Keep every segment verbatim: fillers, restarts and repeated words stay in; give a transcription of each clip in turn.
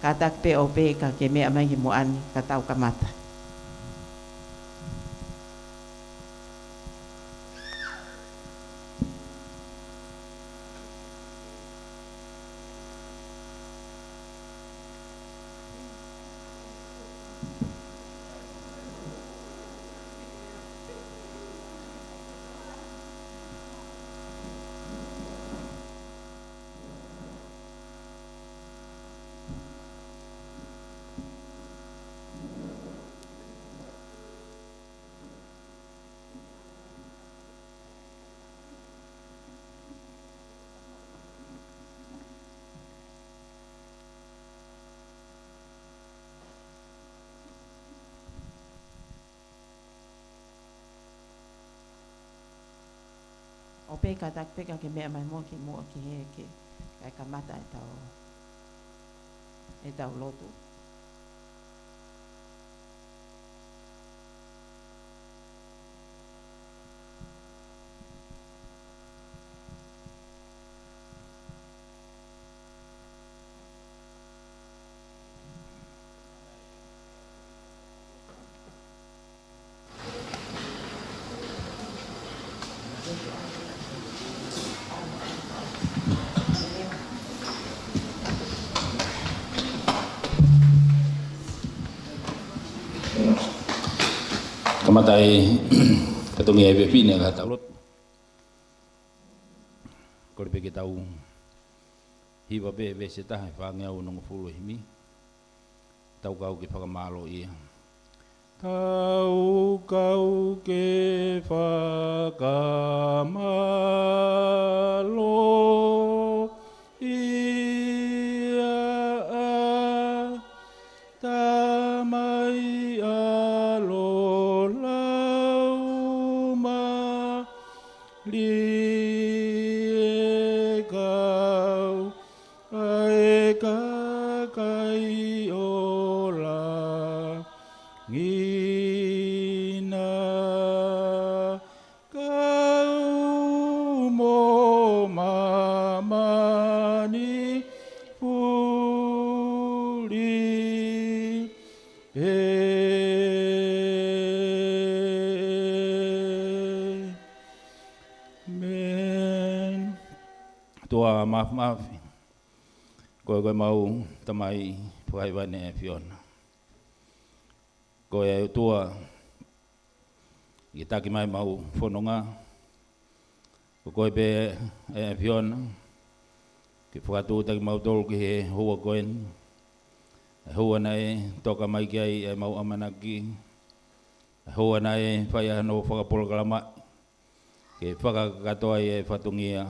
Kātaki pē ʻo pehē ka ke meʻa mai ki muʻa ni ka tau kamata. ʻO pehē kātaki pē ka ke meʻa mai muʻa ki muʻa ki he ke, kae kamata ʻetau, ʻetau lotu. Kamata e fatongia ʻa e efiafi ni ʻa e tau lotu. Kole pē ke tau hiva pē veesi ʻe taha ʻi he fāngeau onongofulu ʻo e himi. Tau kau ke fakamālō ia. Tau kau ke fakamālō ia ʻa Tamai, ʻAlo, Laumālie ʻo e kau ʻa e kakai ʻo langi na, kau mo māmani puli pē. ʻEmeni. ʻOtua Māfimafi, ko koe ko ʻemau Tamai fakahēvani ʻa e ʻAfiona. Ko e ʻOtua ʻoku ke taki mai ʻemau fononga. Ko koe pē ʻa e ʻAfiona ʻoku ke fakatuʻutaki kimautolu ki he houa ko eni. ʻA e houa naʻe toka mai ki ai ʻemau ʻamanaki. ʻA e houa naʻe fai ai hano fakapolokalama ke fakakakato ai e fatongia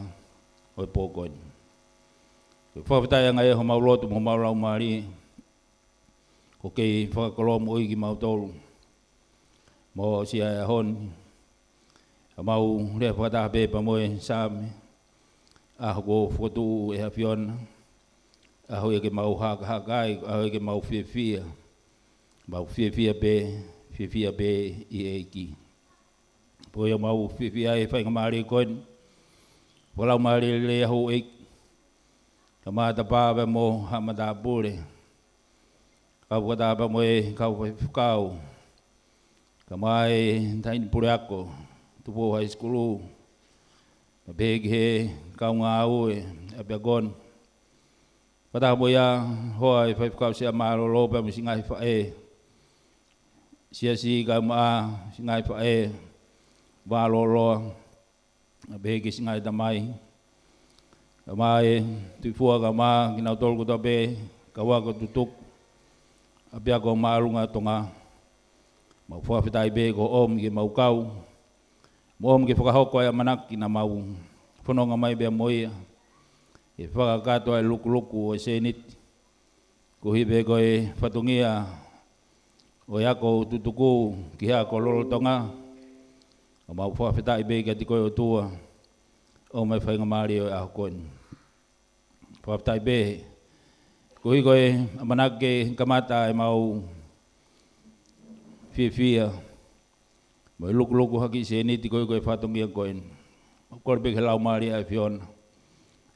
ʻo e pō ko eni. Ko e fakafetaʻi ange ia homau lotu mo homau laumālie, ʻoku ke kei fakakolomuʻi kimautolu. Mo siʻi ʻaho ni, ʻa ʻemau lea fakataha pē pea mo e Saame, ʻaho kuo fokotuʻu ʻe he ʻAfiona, ʻaho ia ke mau hakahaka ai, ʻaho ia ke mau fiefia, mau fiefia pē, fiefia pē ʻi he ʻEiki. Pea ʻoku mau fiefia ai he faingamālie ko eni, fakalaumālie lelei ʻa houʻeiki, kae ʻumaʻā Tapa pea mo haʻa matāpule, kau fakataha pea mo e kau faifekau, kae ʻumaʻā e taʻahine puleako, Tupou High School, pea pehē ki he kau ngāue ʻapiako ni. Fakataha mo ia, hoa e faifekau Sea Mālōlō pea mo siʻi ngaahi faʻē siasi kae ʻumaʻā siʻi ngaahi faʻē vālōloa, pehē ki siʻi ngaahi tamai. Kae ʻumaʻā e Tuʻi Fua kae ʻumaʻā kinautolu kotoa pē kau ako tutuku ʻapiako māʻolunga Tonga. Mau fakafetaʻi pē kuo ʻomi ke mau kau, mo ʻomi ke fakahoko ʻa e ʻamanaki naʻa mau fononga mai pea mo ia, ke fakakakato ʻa e lukuluku ʻo e sēniti, koeʻuhi pē ko e fatongia ʻo e ako tutuku ki he ako lolotonga. Ka mau fakafetaʻi pē kiate koe ʻOtua, ʻomi ʻa e faingamālie ʻo e ʻaho ko eni. Fakafetaʻi pē koeʻuhi ko e ʻamanaki ke kamata ʻemau fiefia mo e lukuluku ha kiʻi sēniti koeʻuhi ko e fatongia ko eni. Mau kole pē ki he Laumālie ʻa e ʻAfiona.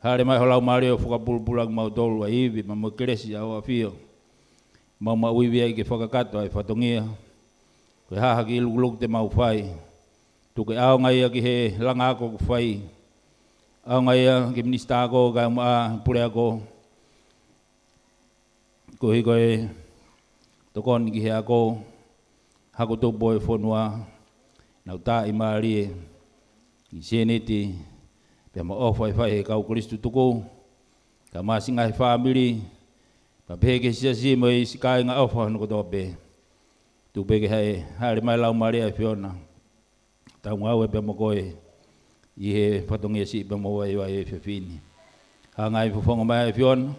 Hāʻele mai ho Laumālie ʻo fakapulupulu ʻaki kimautolu ʻa e ivi pea mo e kelesi ʻa hoʻo ʻAfio. Mau maʻu ivi ai ke fakakakato ʻa e fatongia. Ko e hā ha kiʻi lukuluku te mau fai, tuku ke ʻaonga ia ki he langa ako ʻoku fai. ʻAonga ia ki he minisitā ako kae ʻumaʻā e puleako. Koeʻuhi ko e tokoni ki he ako, hako tupu ʻo e fonua, nau tāʻimālie ki he sēniti, pea mo e ʻofa ʻe fai ʻe he kau kolisi tutuku, kae ʻumaʻā siʻi ngaahi fāmili, pea pehē ki he siasi mo e siʻi kāinga ʻofa hono kotoa pē. Tuku pē ke hā-, hāʻele mai e Laumālie ʻa e ʻAfiona, tau ngāue pea mo koe ʻi he fatongia siʻi pea mo vaivai ʻo e efiafi ni. Hanga ʻe he fofonga mai ʻa e ʻAfiona,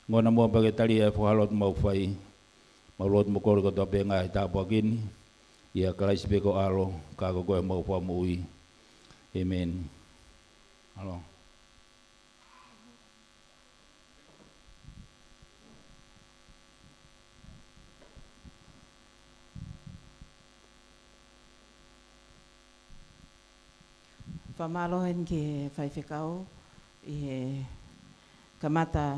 ongona muʻa pea ke tali ʻa e fakalotu mau fai. Mau lotu mo kole kotoa pē ngaahi tāpuaki ni ʻia Kalaisi pē ko e ʻAlo, ka ko koe homau Fakamoʻui. ʻĒmeni. ʻAlo. Fakamālō heni ki he faifekau ʻi he kamata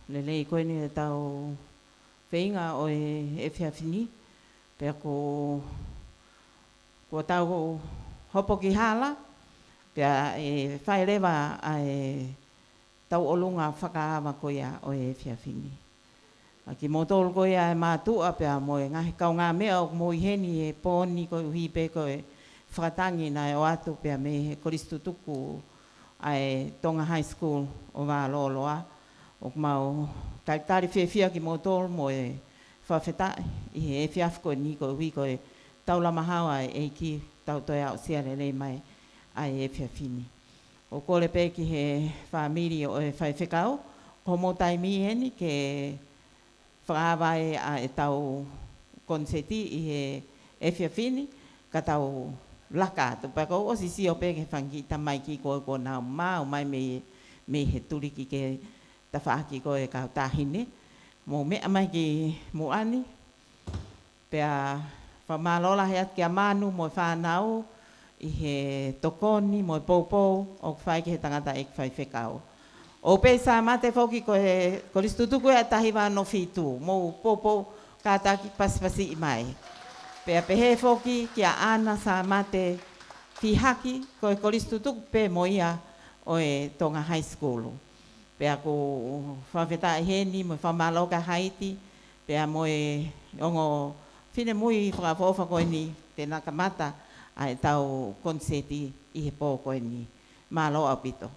lelei ko eni ʻetau feinga ʻo e efiafi ni. Pea ko, kuo tau hopo ki hala, pea ʻe fai leva ʻa e tauʻolunga fakaava ko ia ʻo e efiafi ni. ʻA kimoutolu ko ia e mātuʻa pea mo e ngaahi kaungāmeʻa ʻoku mou ʻi heni he pō ni koeʻuhi pē ko e fakatangi naʻe ʻoatu pea mei he kolisi tutuku ʻa e Tonga High School ʻo Vālōloa. ʻOku mau talitali fiefia kimoutolu mo e fakafetaʻi ʻi he efiafi ko eni koeʻuhi ko e taulama hao ʻa e ʻEiki, tau toe aʻusia lelei mai ʻa e efiafi ni. ʻOku kole pē ki he fāmili ʻo e faifekau, ko hoʻomou taimi eni ke fakaava ai ʻa ʻetau koniseti ʻi he efiafi ni, ka tau laka atu. Pea kuo u ʻosi sio pē ki he fanga kiʻi tamaiki ko ē kuo nau maʻu mai mei, mei he tuliki ki he tafaʻaki ko ē e kau taʻahine. Mou meʻa mai ki muʻa ni. Pea fakamālō lahi atu kia Manu mo e fānau ʻi he tokoni mo e poupou ʻoku fai ki he tangataʻeiki faifekau. ʻOku pehē ʻe Sāmate foki ko e kolisi tutuku ʻe taha hiva ono fitu, mou poupou kātaki pasipasiʻi mai. Pea pehē foki kia ʻAna Sāmate Fihaki, ko e kolisi tutuku pē mo ia ʻo e Tonga High School. Pea ʻoku fakafetaʻi heni mo e fakamālō kia Haiti, pea mo e ongo finemui fakaʻofoʻofa ko eni te na kamata ʻa ʻetau koniseti ʻi he pō ko eni. Mālō ʻaupito.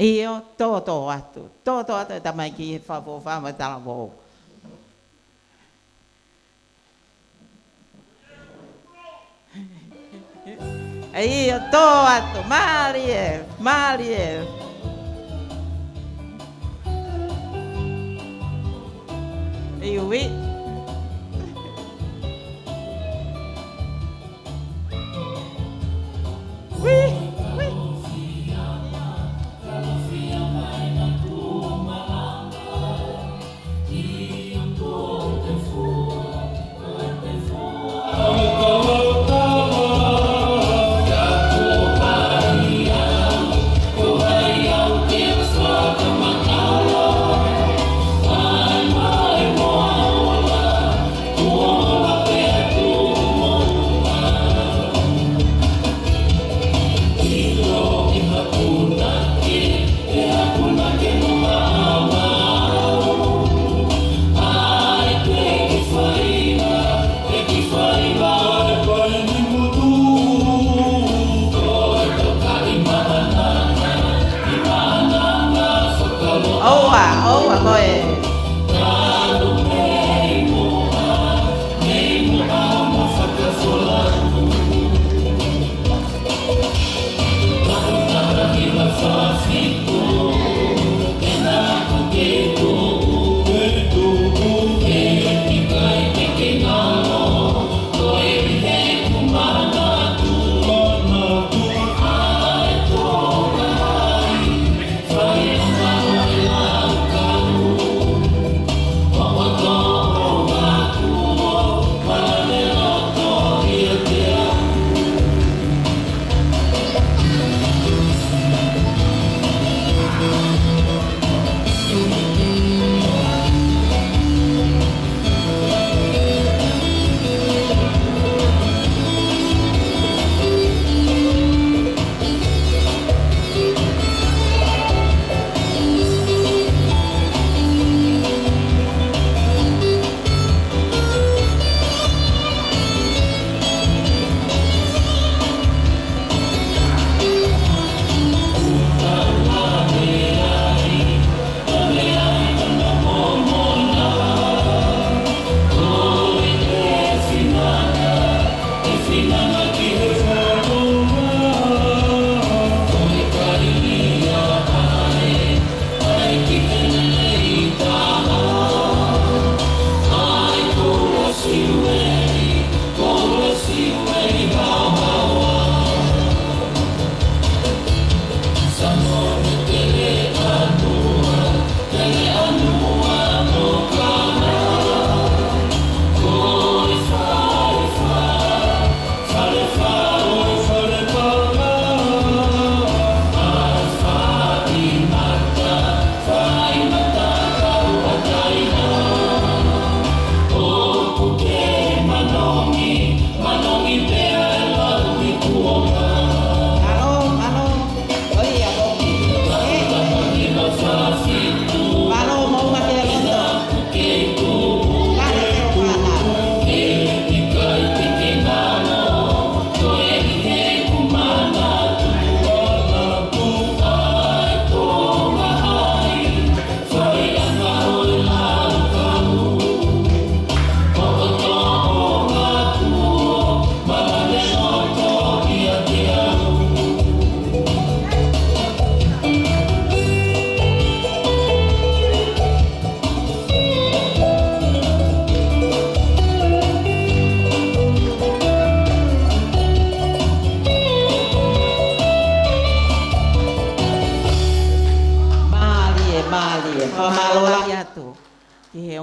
ʻIo, tōtō atu. Tōtō atu e tamaiki he fakaʻofoʻofa mo e talavou. ʻIo, tō atu. Mālie, mālie. ʻIo, ui. ʻOua, ʻoua, ko e.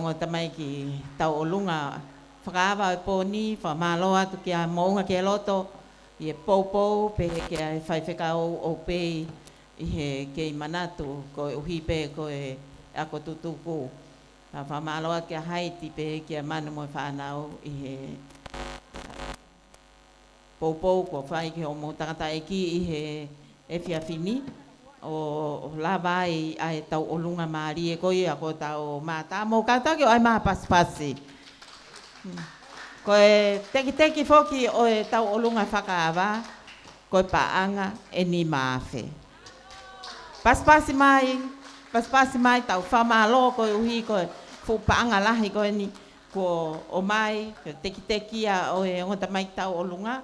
ʻo tamaiki tauʻolunga fakaava ʻo e pō ni, fakamālō atu kia Moʻunga ki he Loto, ʻi he poupou, pehē kia e faifekau ʻo pei ʻi he kei manatu, koeʻuhi pē ko e ako tutuku. Ka fakamālō atu kia Haiti pehē kia Manu mo e fānau ʻi he poupou kuo fai ki hoʻomou tangataʻeiki ʻi he efiafi ni, ʻo lava ai ʻa e tauʻolunga mālie ko ia ko ʻetau mātā mo kātaki ʻo ʻai mai ha pasipasi. Ko e tekiteki foki ʻo e tauʻolunga fakaava, ko e paʻanga ʻe nima afe. Pasipasi mai, pasipasi mai, tau fakamālō koeʻuhi ko e fuʻu paʻanga lahi ko eni kuo ʻomai, ko e tekiteki ia ʻo e ongo tamaiki tauʻolunga,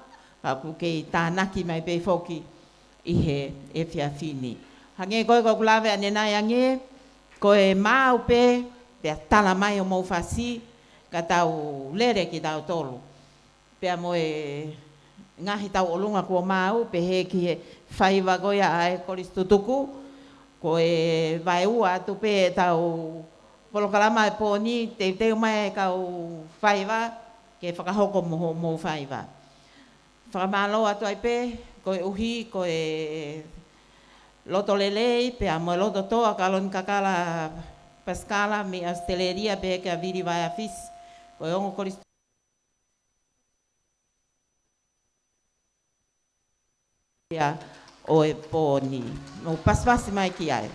ka ʻoku kei tānaki mai pē foki ʻi he efiafi ni. Hangē ko ē ʻoku lave ʻanenai ange, ko e maau pē, pea tala mai hoʻomou fasi, ka tau lele kitautolu. Pea mo e ngaahi tauʻolunga kuo maau, pehē ki he faiva ko ia ʻa e kolisi tutuku, ko e vaeua atu pē ʻetau polokalama ʻo e pō ni, teuteu mai e kau faiva ke fakahoko mo hoʻomou faiva. Fakamālō atu ai pē, koeʻuhi ko e loto lelei, pea mo e loto toʻa, Kaloni Kakala Pasikala mei ʻAositelēlia, pehē kia Vili Vaiafisi, ko e ongo kolisi ia ʻo e pō ni. Mou pasipasi mai ki ai.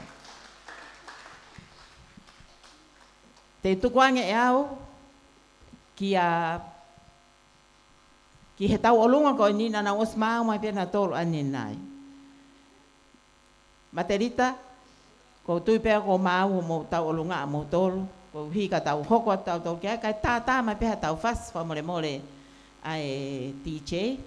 Te u tukuange ʻe au kia, ki he tauʻolunga ko eni naʻa nau ʻosi maau mai pē nautolu ʻanenai. Matelita, ʻoku ou tui pē kuo maau hoʻomou tauʻolunga ʻamoutolu, koeʻuhi ka tau hoko atu tautolu ki ai, kae tātā mai pē haʻatau fasi fakamolemole ʻa e D J.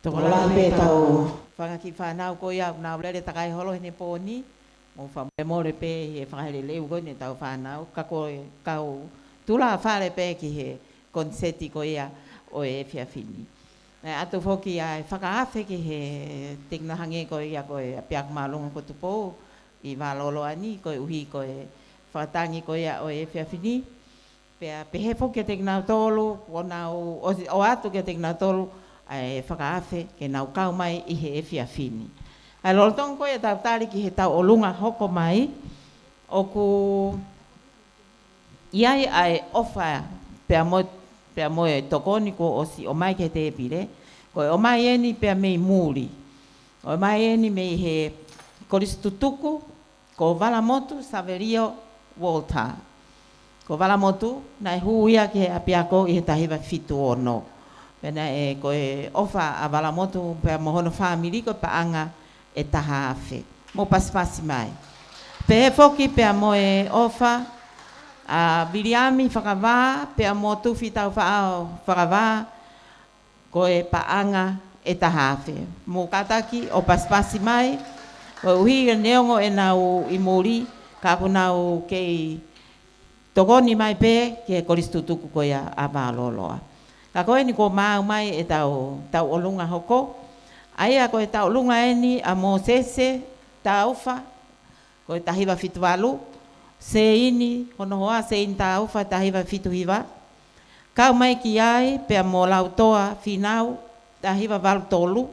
Tokolahi pē ʻetau fanga kiʻi fānau ko ia ʻoku nau lele takai holo heni he pō ni, mou fakamolemole pē he fakaheleleu ko eni ʻetau fānau, ka ko e kau tulafale pē ki he koniseti ko ia ʻo e efiafi ni. Naʻe ʻatu foki ʻa e fakaafe ki he tekina hangē ko ia ko e ʻapiako māʻolunga ko Tupou ʻi Valoloa ni, koeʻuhi ko e fakatangi ko ia ʻo e efiafi ni. Pea pehē foki kiate kinautolu, kuo nau ʻosi ʻoatu kiate kinautolu ʻa e fakaafe ke nau kau mai ʻi he efiafi ni. ʻA e lolotonga ko ia ʻetau tali ki he tauʻolunga hoko mai, ʻoku ʻi ai ʻa e ʻofa pea mo, pea mo e tokoni kuo ʻosi ʻomai ki he tēpile, ko e ʻomai eni pea mei muli. ʻOmai eni mei he kolisi tutuku, ko Valamotu Savelio Walter. Ko Valamotu, naʻe hū ia ki he ʻapiako ʻi he taha hiva fitu ono. Pea naʻe ko e ʻofa ʻa Valamotu pea mo hono fāmili ko e paʻanga ʻe taha afe. Mou pasipasi mai. Pehē foki pea mo e ʻofa ʻa Viliami Fakavā, pea mo Tufi Taufaʻao Fakavā, ko e paʻanga ʻe taha afe. Mou kātaki ʻo pasipasi mai, koeʻuhi neongo ʻenau ʻi muli, ka ʻoku nau kei tokoni mai pē ki he kolisi tutuku ko ia ʻa Valoloa. Ka ko eni kuo maau mai ʻetau tauʻolunga hoko. ʻA ia ko e tauʻolunga eni ʻa Mōsese Taufa, ko e taha hiva fitu valu, Seini, hono hoa Seini Taufa, taha hiva fitu hiva. Kau mai ki ai, pea mo Lautoa Finau, taha hiva valu tolu,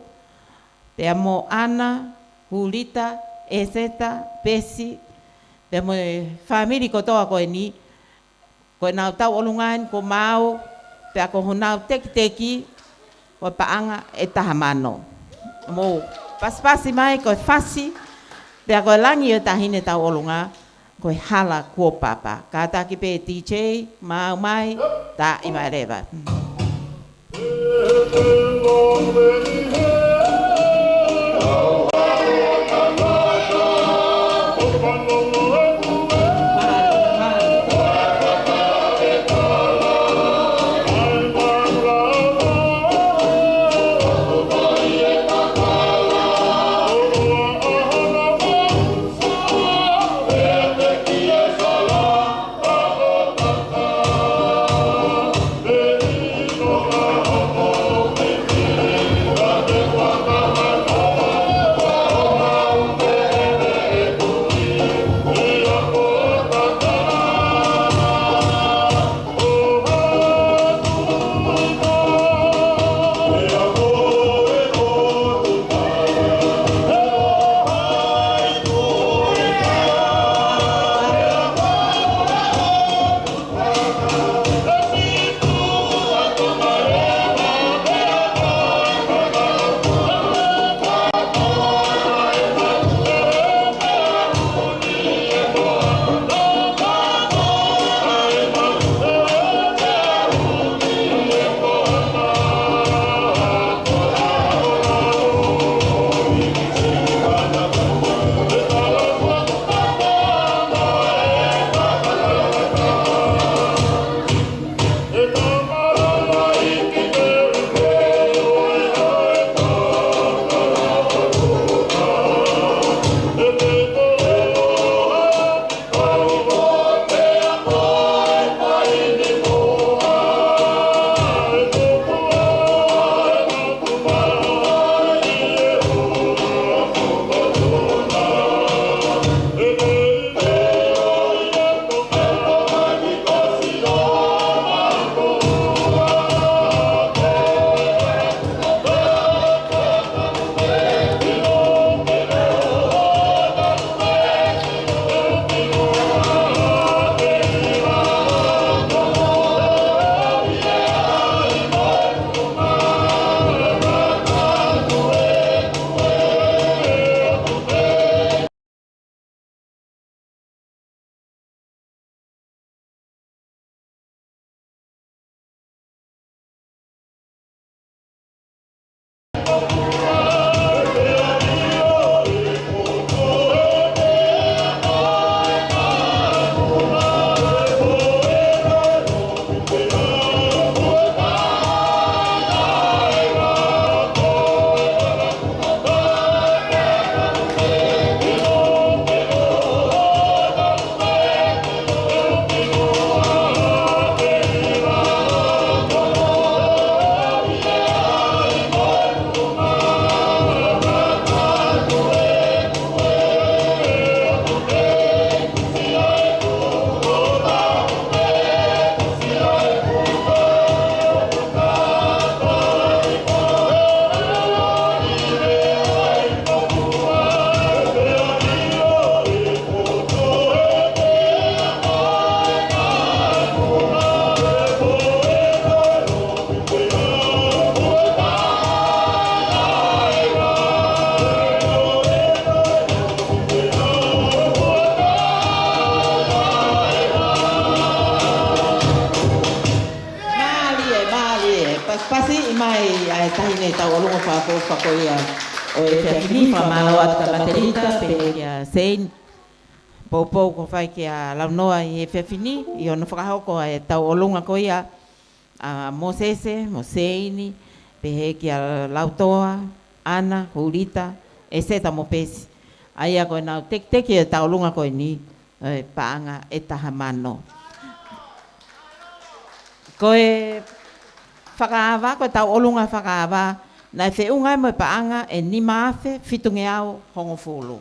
pea mo ʻAna, Hulita, ʻEseta, Pesi, pea mo e fāmili kotoa ko eni, Ko ʻenau tauʻolunga eni kuo maau, pea ko honau tekiteki, ko e paʻanga ʻe taha mano. Mou pasipasi mai, ko e fasi, pea ko e langi ʻo e taʻahine tauʻolunga, ko e Hala Kuo Papa. Kātaki pē D J, maau mai, tā mai leva. Mālie, mālie. Pasipasi mai ʻa e taʻahine tauʻolunga fakaʻofoʻofa ko ia ʻo e efiafi ni, fakamālō atu kia Matelita, pehē kia Seini. Poupou kuo fai kia Launoa ʻi he efiafi ni, ʻi hono fakahoko ʻa e tauʻolunga ko ia ʻa Mōsese, mo Seini, pehē kia Lautoa, ʻAna, Hulita, ʻEseta mo Pesi. ʻA ia ko ʻenau tekiteki ʻo e tauʻolunga ko eni, ʻa e paʻanga ʻe taha mano. Ko e fakaava, ko e tauʻolunga fakaava, naʻe feʻunga ai mo e paʻanga ʻe nima afe fitungeau hongofulu.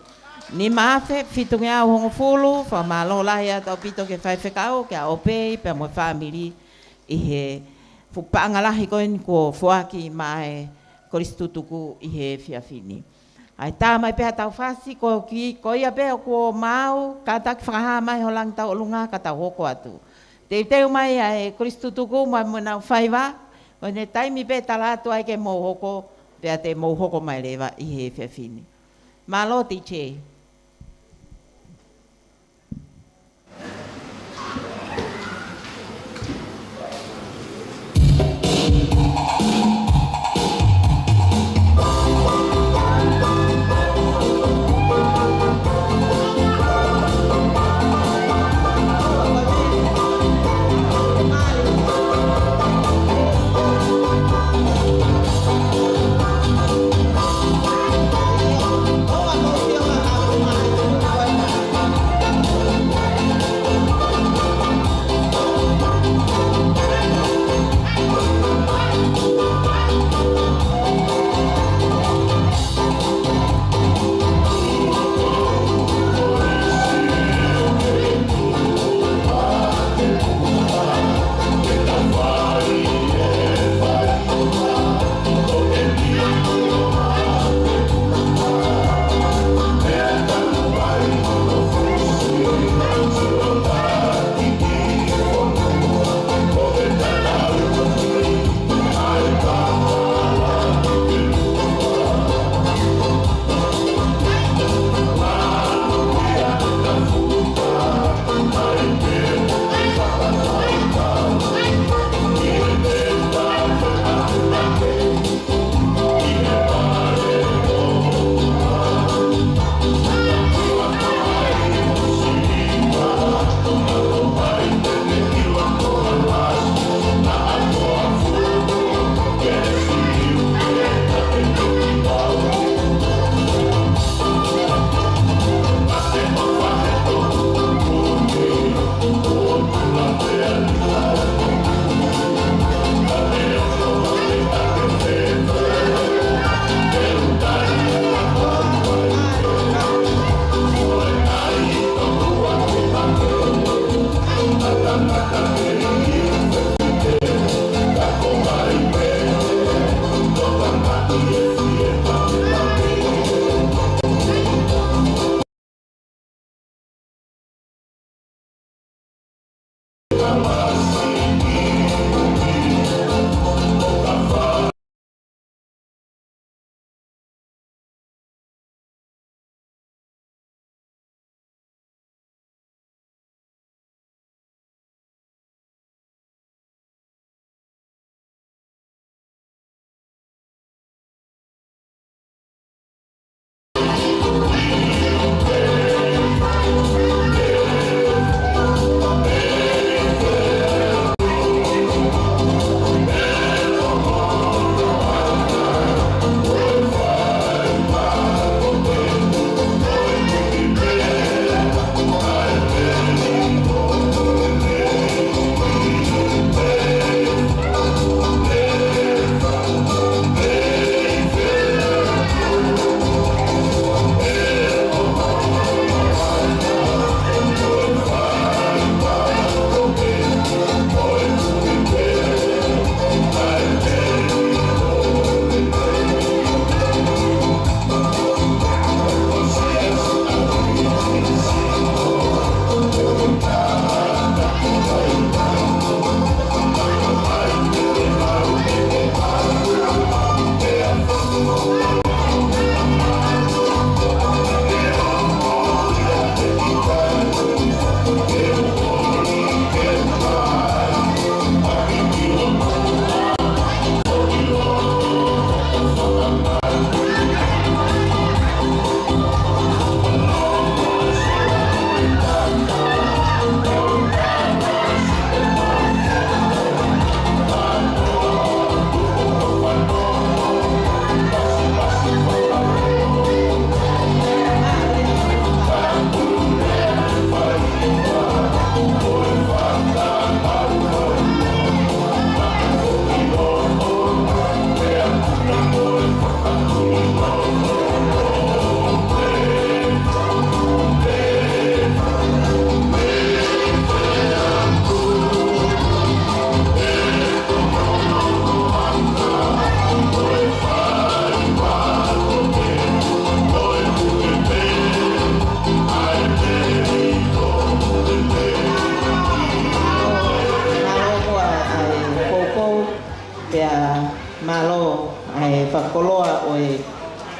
Nima afe fitungeau hongofulu, fakamālō lahi atu ʻaupito ki he faifekau, kia ʻOpei, pea mo e fāmili ʻi he fuʻu paʻanga lahi ko eni kuo foaki maʻa e Kolisi Tutuku ʻi he efiafi ni. ʻAi tā mai pē ha tau fasi, ko ki, ko ia pē ʻoku maau, kātaki fakahā mai ho langi tauʻolunga, ka tau hoko atu. Teuteu mai ʻa e kolisi tutuku mo e, mo ʻenau faiva, ko ʻene taimi pē talaatu ai ke mou hoko, pea te mou hoko mai leva ʻi he efiafi ni. Mālō, T J.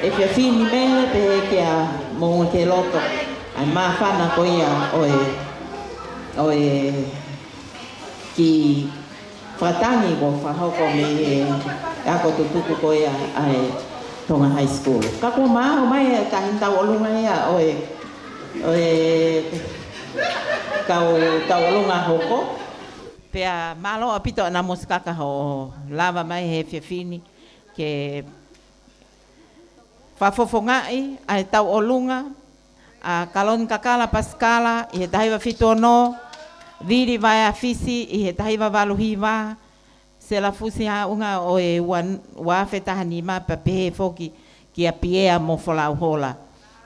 Efiafi ni, Mele, pehē kia Moʻunga Keloto ʻa e māfana ko ia ʻo e, ʻo e kiʻi fakatangi kuo fakahoko mei he ako tutuku ko ia ʻa e Tonga High School. Ka kuo maʻu mai e taʻahine tauʻolunga ia ʻo e, ʻo e kau tauʻolunga hoko. Pea mālō ʻaupito ʻAna Mosikaka hoʻo lava mai he efiafi ni ke fakafofongaʻi ʻa e tauʻolunga ʻa Kaloni Kakala Pasikala ʻi he taha hiva fitu ono, Vili Vaeafisi ʻi he taha hiva valu hiva, Selafusi Haʻunga ʻo e ua, ua afe taha nima, pea pehē foki kia Piea mo Folauhola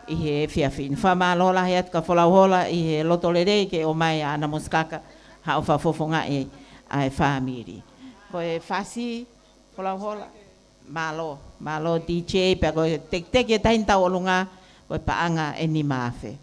ʻi he efiafi ni. Fakamālō lahi atu kia Folauhola ʻi he loto lelei ke ʻomai ʻa ʻAna Mosikaka haʻo fakafofongaʻi ʻa e fāmili. Ko e fasi, Folauhola. Mālō, mālō D J, pea ko e tekiteki e taʻahine tauʻolunga, ko e paʻanga ʻe nima afe.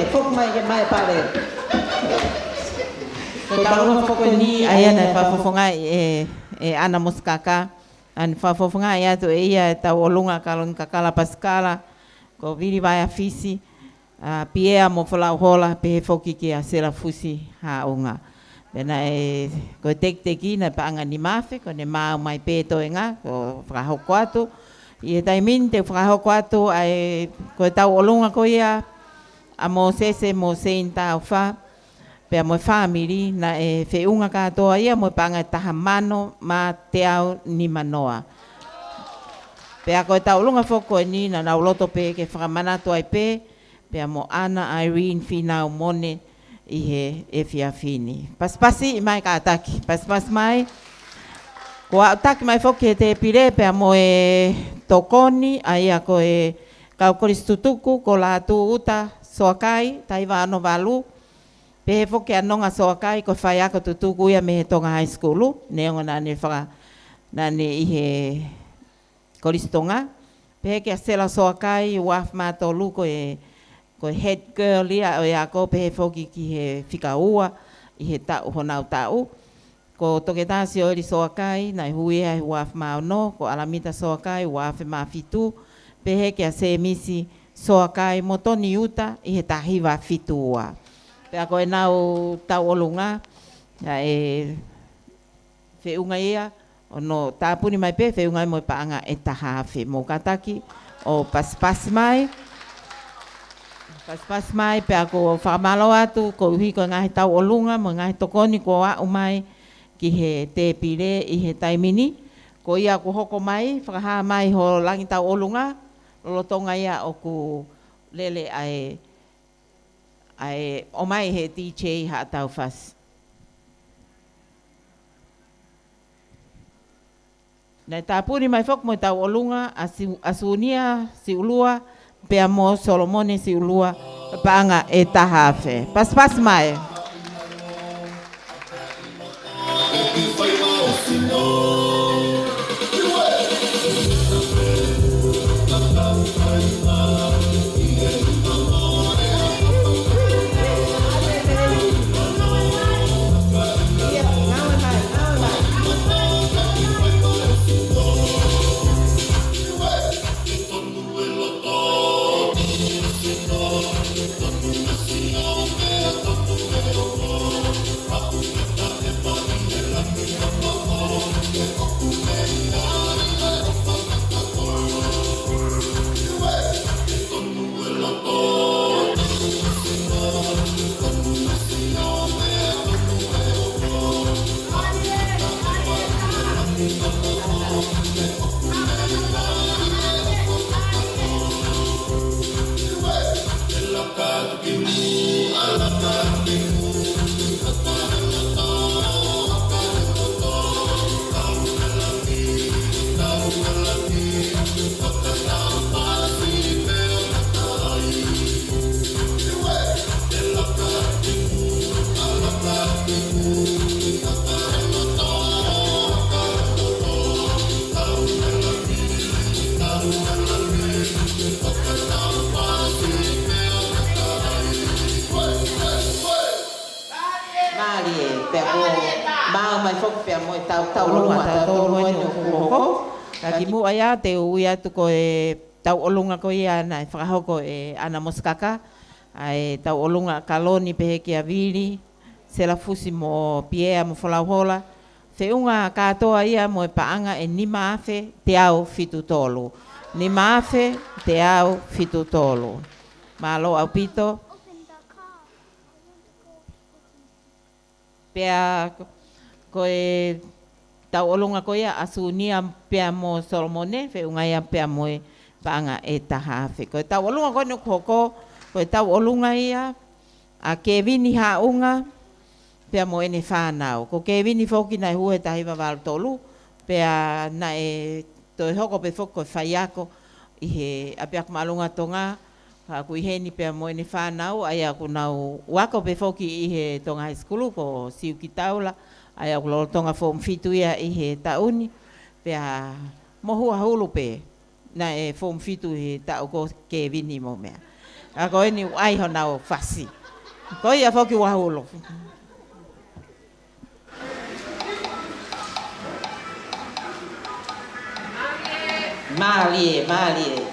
Foki mai ke mai pale. Ko e tauʻolunga foki eni ʻa ia naʻe fakafofongaʻi ʻe, ʻe ʻAna Mosikaka, ʻa ia naʻe fakafofongaʻi atu ʻe ia e tauʻolunga Kaloni Kakala Pasikala, ko Vili Vaeafisi, ʻa Piea mo Folauhola, pehē foki kia Selafusi Haʻunga. Pea naʻe, ko e tekiteki naʻe paʻanga ʻe nima afe, ko ʻene maʻu mai pē toenga, ko e fakahoko atu. ʻI he taimi ni te u fakahoko atu ʻa e, ko e tauʻolunga ko ia ʻa Mōsese mo Seini Taufa, pea mo e fāmili, naʻe feʻunga kātoa ia mo e paʻanga ʻe taha mano mā teau nima noa. Pea ko e tauʻolunga foki ko eni naʻa nau loto pē ke fakamanatu ai pē, pea mo ʻAna Irene Fīnau Mone ʻi he efiafi ni. Pasipasi mai kātaki, pasipasi mai. Ko au taki mai foki he tēpile pea mo e tokoni, ʻa ia ko e kau kolisi tutuku, ko Lātū ʻUta Soakai, taha hiva ono valu. Pehē foki ʻa Nonga Soakai, ko e faiako tutuku ia mei he Tonga High School, neongo naʻa ne faka-, naʻa ne ʻi he Kolisi Tonga. Pehē kia Sela Soakai, ua afe mā tolu, ko e, ko e head girl ia ʻo e ako, pehē foki ki he fika ua ʻi he taʻu, honau taʻu. Ko Toketā Sioeli Soakai, naʻe hū ia he ua afe mā ono, ko ʻAlamita Soakai, ua afe mā fitu, pehē kia Sēmisi Soakai mo Toni ʻUta ʻi he taha hiva fitu ua. Pea ko ʻenau tauʻolunga, ʻa e feʻunga ia, ʻo nau tāpuni mai pē feʻunga mo e paʻanga ʻe taha afe. Mou kātaki ʻo pasipasi mai. Pasipasi mai, pea ʻoku ou fakamālō atu koeʻuhi ko e ngaahi tauʻolunga mo e ngaahi tokoni kuo aʻu mai ki he tēpile ʻi he taimi ni. Ko ia kuo hoko mai, fakahā mai ho langi tauʻolunga, lolotonga ia ʻoku lele ʻa e, ʻa e ʻomai he D J haʻatau fasi. Naʻe tāpuni mai foki mo e tauʻolunga ʻa Si-, ʻa Sunia Siulua pea mo Solomone Siulua, paʻanga ʻe taha afe. Pasipasi mai. Mālie, pea kuo maʻu mai foki pea mo e tau, tauʻolunga ʻatautolu ko eni ʻoku hoko. Ka kimuʻa ia te u ui atu ko e tauʻolunga ko ia naʻe fakahoko ʻe ʻAna Mosikaka, ʻa e tauʻolunga ʻa Kaloni pehē kia Vili, Selafusi mo Piea mo Folauhola. Feʻunga kātoa ia mo e paʻanga ʻe nima afe teau fitu tolu. Nima afe teau fitu tolu. Mālō ʻaupito. Pea ko e tauʻolunga ko ia ʻa Sunia pea mo Solomone, feʻunga ia pea mo e paʻanga ʻe taha afe. Ko e tauʻolunga ko eni ʻoku hoko, ko e tauʻolunga ia ʻa Kevini Haʻunga pea mo ʻene fānau. Ko Kevini foki naʻe hū he taha hiva valu tolu, pea naʻe toe hoko pē foki ko e faiako ʻi he ʻapiako māʻolunga Tonga, ka ʻoku ʻi heni pea mo ʻene fānau, ʻa ia ʻoku nau ako pē foki ʻi he Tonga High School, ko Siuki Taula, ʻa ia ʻoku lolotonga foomu fitu ia ʻi he taʻu ni, pea mo Huahulu pē, naʻe foomu fitu ʻi he taʻu ko Kevini mo meʻa. Ka ko eni ʻoku ʻi ai honau fasi. Ko ia foki Huahulu. Mālie, mālie.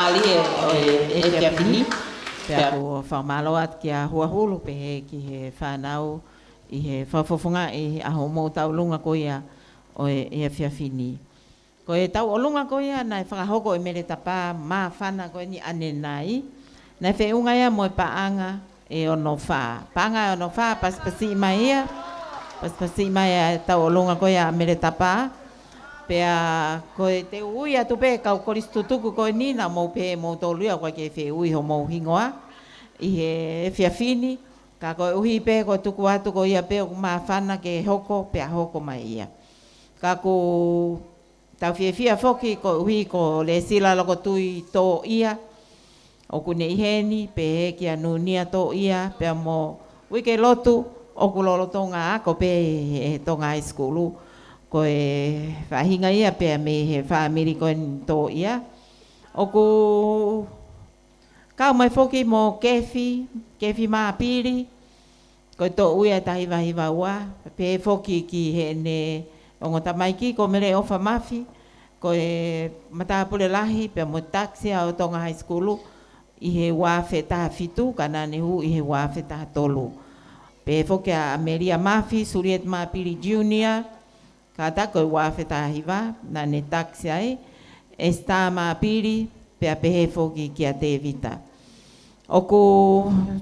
Tali e, ʻo e, e efiafi ni. Pea ʻoku ou fakamālō atu kia Huahulu pehē ki he fānau ʻi he fakafofongaʻi ʻa hoʻomou tauʻolunga ko ia ʻo e, e efiafi ni. Ko e tauʻolunga ko ia naʻe fakahoko ʻe Mele Tapa, māfana ko eni ʻanenai. Naʻe feʻunga ia mo e paʻanga ʻe ono fā. Paʻanga ʻe ono fā, pasipasi mai ia. Pasipasi mai e tauʻolunga ko ia ʻa Mele Tapa. Pea ko e te u ui atu pē kau kolisi tutuku ko eni naʻa mou pehē moutolu ia ʻoku ʻikai ke feʻui hoʻomou hingoa ʻi he efiafi ni. Ka koeʻuhi pē ko e tuku atu ko ia pē ʻoku māfana ke hoko pea hoko mai ia. Ka ʻoku tau fiefia foki koeʻuhi ko Lēsila Lokotui Tōʻia, ʻoku ne ʻi heni, pehē kia Nunia Tōʻia, pea mo Uike Lotu, ʻoku lolotonga ako pē he Tonga High School. Ko e faʻahinga ia pea mei he fāmili ko eni Tōʻia. ʻOku kau mai foki mo Kefi, Kefi Māpili, ko e toʻu ia ʻe taha hiva hiva ua, pehē foki ki heʻene ongo tamaiki ko Mele ʻOfa Mafi, ko e matāpule lahi pea mo e takisi ʻo Tonga High School ʻi he ua afe taha fitu, ka naʻa ne hū ʻi he ua afe taha tolu. Pehē foki ʻa Melia Mafi, Suliet Māpili Junior, kātaki ko e ua afe taha hiva, naʻa ne takisi ai, ʻEsitā Māpili, pea pehē foki kia Tēvita. ʻOku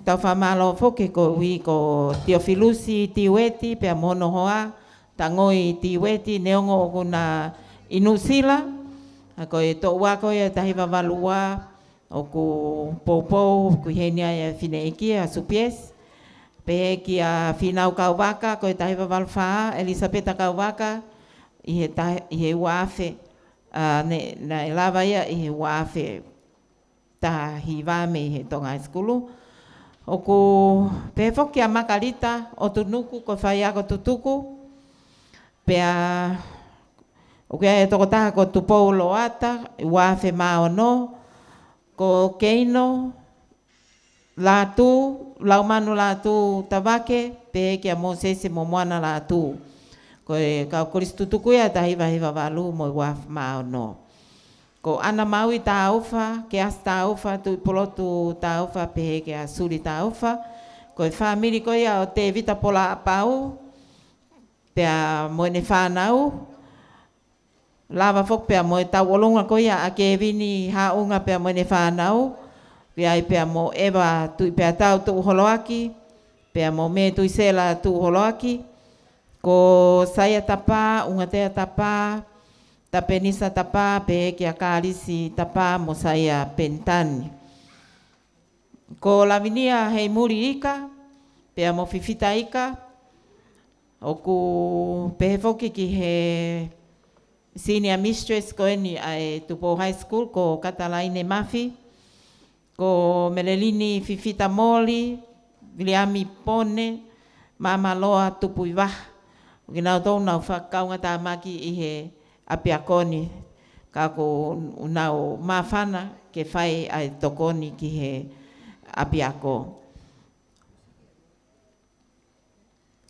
tau fakamālō foki koeʻuhi ko Tiofilusi Tiueti, pea mo hono hoa, Tangoi Tiueti, neongo ʻoku na ʻi Nuʻusila, ʻa ko e toʻu ako ia ʻe taha hiva valu ua, ʻoku poupou, ʻoku ʻi heni ai ʻa e fineʻeiki ʻa Supiesi. Pehē kia Fīnau Kauvaka, ko e taha hiva valu fā, ʻElisapeta Kauvaka, ʻi he tahi-, ʻi he ua afe, ʻa, ne, naʻe lava ia ʻi he ua afe taha hiva mei he Tonga High School. ʻOku pehē foki kia Makalita ʻOtunuku, ko e faiako tutuku. Pea ʻoku ʻi ai e tokotaha ko Tupou Loata, ua afe mā ono, ko Keino Lātū, Laumanu Lātū Tavake, pehē kia Mōsese mo Moana Lātū. Ko e kau kolisi tutuku ia ʻe taha hiva hiva valu mo e ua afe mā ono. Ko ʻAna Maui Taufa, Keasi Taufa, Tuʻipulotu Taufa, pehē kia Suli Taufa. Ko e fāmili ko ia ʻo Tēvita Polaʻapau, pea mo ʻene fānau. Lava foki pea mo e tauʻolunga ko ia ʻa Kevini Haʻunga pea mo ʻene fānau. ʻOku ʻi ai pea mo ʻEva Tuʻipeatau Tuʻuholoaki, pea mo Mē Tuisela Tuʻuholoaki. Ko Saia Tapa, ʻUngatea Tapa, Tapenisa Tapa, pehē kia Kalisi Tapa mo Saia Penitani. Ko Lavinia Heimuli Ika, pea mo Fifita Ika, ʻoku pehē foki ki he senior mistress ko eni ʻa e Tupou High School, ko Katalaine Mafi, ko Melelini Fifita Moli, Viliami Pone, Māmaloa Tupuivaha. ʻOku nau tau nau fakakaungatāmaki ʻi he ʻapiako ni, ka ʻoku nau māfana ke fai ʻa e tokoni ki he ʻapiako.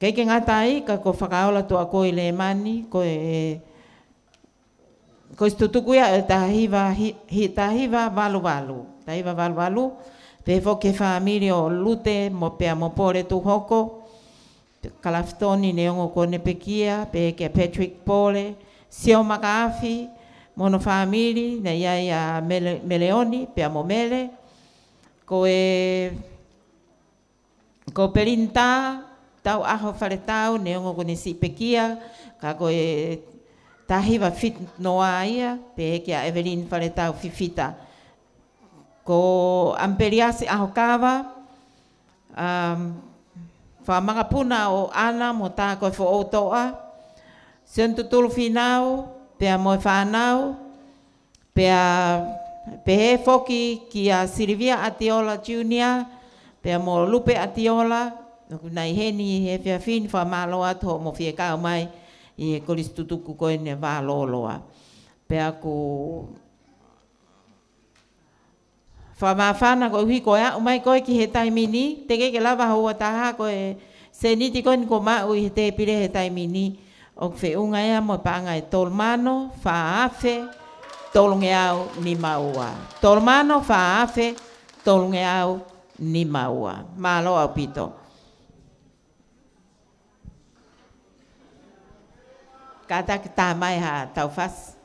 Kei ke ngata ai, ka ko Fakaola Tuʻakoi Lēmani, ko e, ko e tutuku ia ʻe taha hiva, hi-, hi-, taha hiva valu valu. Taha hiva valu valu, pehē foki ki he fāmili ʻo Lute, mo pea mo Pole Tuhoko, Kalafitoni neongo kuo ne pekia, pehē kia Patrick Pole, Sio Makaafi, mo hono fāmili, naʻe ʻi ai ʻa Mele-, Meleoni, pea mo Mele. Ko e, ko Pelinitā Tauʻaho Faletau, neongo kuo ne siʻi pekia, ka ko e taha hiva fitu noa ia, pehē kia Evelyn Faletau Fifita. Ko ʻAmipeliasi ʻAhokava, um, fakamakapuna ʻo ʻAna mo tā ko e foʻou toʻa, Sione Tutulu Fīnau, pea mo e fānau, pea pehē foki kia Silivia ʻAtiola Junior, pea mo Lupe ʻAtiola, ʻoku nau ʻi heni he efiafi ni, fakamālō atu hoʻomou fie kau mai ʻi he kolisi tutuku ko eni ʻa Vā Lōloa. Pea ʻoku fakamāfana koeʻuhi ko e aʻu mai ko ē ki he taimi ni, teʻeki ke lava houa taha ko e sēniti ko eni kuo maʻu ʻi he tēpile he taimi ni, ʻoku feʻunga ia mo e paʻanga ʻe tolu mano fā afe tolungeau nima ua. Tolu mano fā afe tolungeau nima ua. Mālō ʻaupito. Kātaki tā mai ha taufasi.